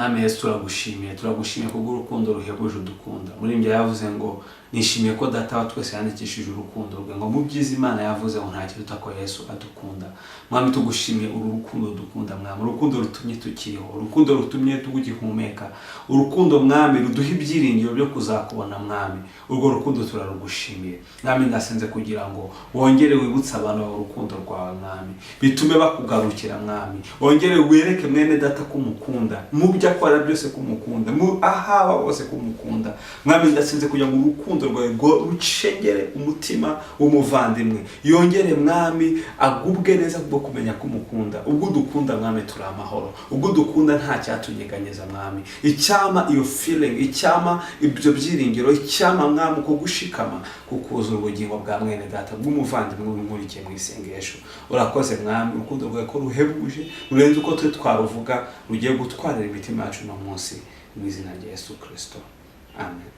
Mwami Yesu, turagushimiye, turagushimiye kubw'urukundo ruhebuje udukunda. Muri yavuze ngo: "Nishimiye ko Data wa twese yandikishije urukundo rwe." Ngo mu byiza Imana yavuze ngo nta kiruta ko Yesu adukunda. Mwami, tugushimiye uru rukundo dukunda. Mwami, urukundo rutumye tukiriho, urukundo rutumye tugihumeka, urukundo, Mwami, ruduha ibyiringiro byo kuzakubona. Mwami, urwo rukundo turarugushimiye. Mwami, ndasenze kugira ngo wongere wibutse abantu bawe urukundo rwawe, Mwami, bitume bakugarukira. Mwami, wongere wereke mwene data ko umukunda, mu byo akora byose ko umukunda, mu ahaba hose ko umukunda. Mwami, ndasenze kugira ngo urukundo rwawe rucengere umutima w'umuvandimwe, yongere, Mwami, agubwe neza kubwo kumenya ko umukunda. Ubwo udukunda, Mwami, turi amahoro. Ubwo udukunda, nta cyatunyeganyeza. Mwami, icyama iyo feeling, icyama ibyo byiringiro, icyama, Mwami, uko gushikama kukuzura ubugingo bwa mwene data, bw'umuvandimwe nkurikiye mu isengesho. Urakoze, Mwami, urukundo rwawe ko ruhebuje, rurenze uko twe twaruvuga, rugiye gutwarira imitima yacu uno munsi, mu izina rya Yesu Kirisito, amen.